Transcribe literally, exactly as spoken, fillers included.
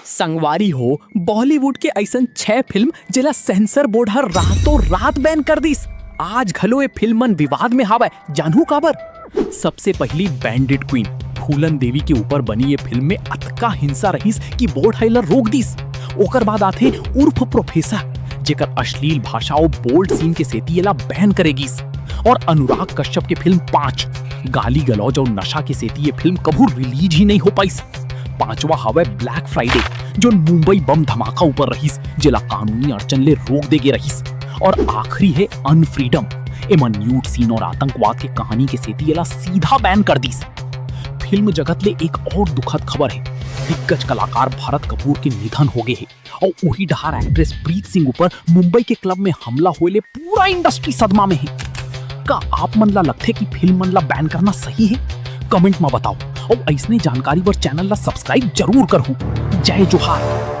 संगवारी हो, बॉलीवुड के अइसन छह फिल्म, जेला सेंसर बोर्ड हर रातों रात बैन कर दिस। आज घलो ये फिल्म मन विवाद में हावय, जानहू काबर? सबसे पहली बैंडिट क्वीन फूलन देवी के ऊपर बनी ये फिल्म में अतका हिंसा रहिस कि बोर्ड ह एला रोक दिस। ओकर बाद आथे उर्फ प्रोफेसर, जेकर अश्लील भाषा अउ बोल्ड सीन के सेती एला बैन करे गिस। और अनुराग कश्यप के फिल्म पाँच, गाली गलौज और नशा के सेती ये फिल्म कभू रिलीज ही नहीं हो पाइस। पांचवा हवय ब्लैक फ्राइडे, जो मुंबई बम धमाका ऊपर रहिस, जेला कानूनी अड़चन ले रोक दे गे रहिस। और आखिरी है अनफ्रीडम। एमन न्यूड सीन और आतंकवाद के कहानी के सेती एला सीधा बैन कर दिस। फिल्म जगत ले एक और दुखद खबर है, दिग्गज कलाकार भरत कपूर के निधन हो गए है और वही डहार एक्ट्रेस प्रीत सिंह ऊपर मुंबई के क्लब में हमला होए ले पूरा इंडस्ट्री सदमा में है। का आप मन ला लगथे कि फिल्म मन ला बैन करना सही है? कमेंट में बताओ और ऐसने जानकारी बर चैनल ला सब्सक्राइब जरूर करहू। जय जोहार।